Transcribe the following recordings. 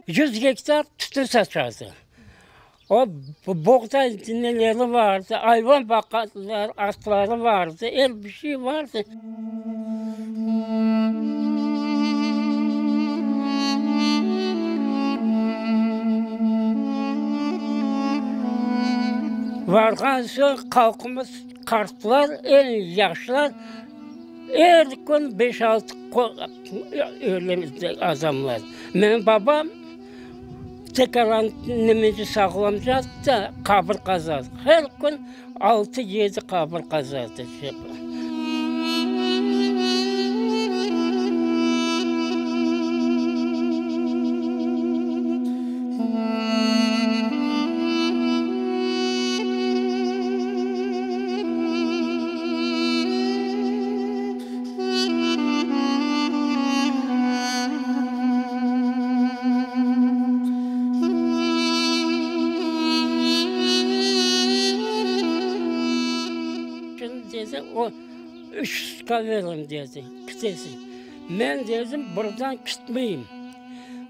100 gektar tütün saçardı. O boğday neleri vardı, ayvan baqadılar, atları vardı, er bir şey vardı. Varğan soñ halqımız, qartlar, eñ yaşlar er kün beş-altı öle adamlar. Menim babam tekaran nemeci sağlam cattı, qabir qazardı. Her kün altı-yedi qabir qazardı. Şimdi dedi, o üç sutka veririm dedi, kitesiñ. Men dedim, buradan kitmeyim.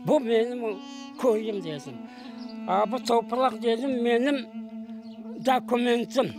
Bu menim köyüm dedim. A bu topraq dedim, menim dokumentim.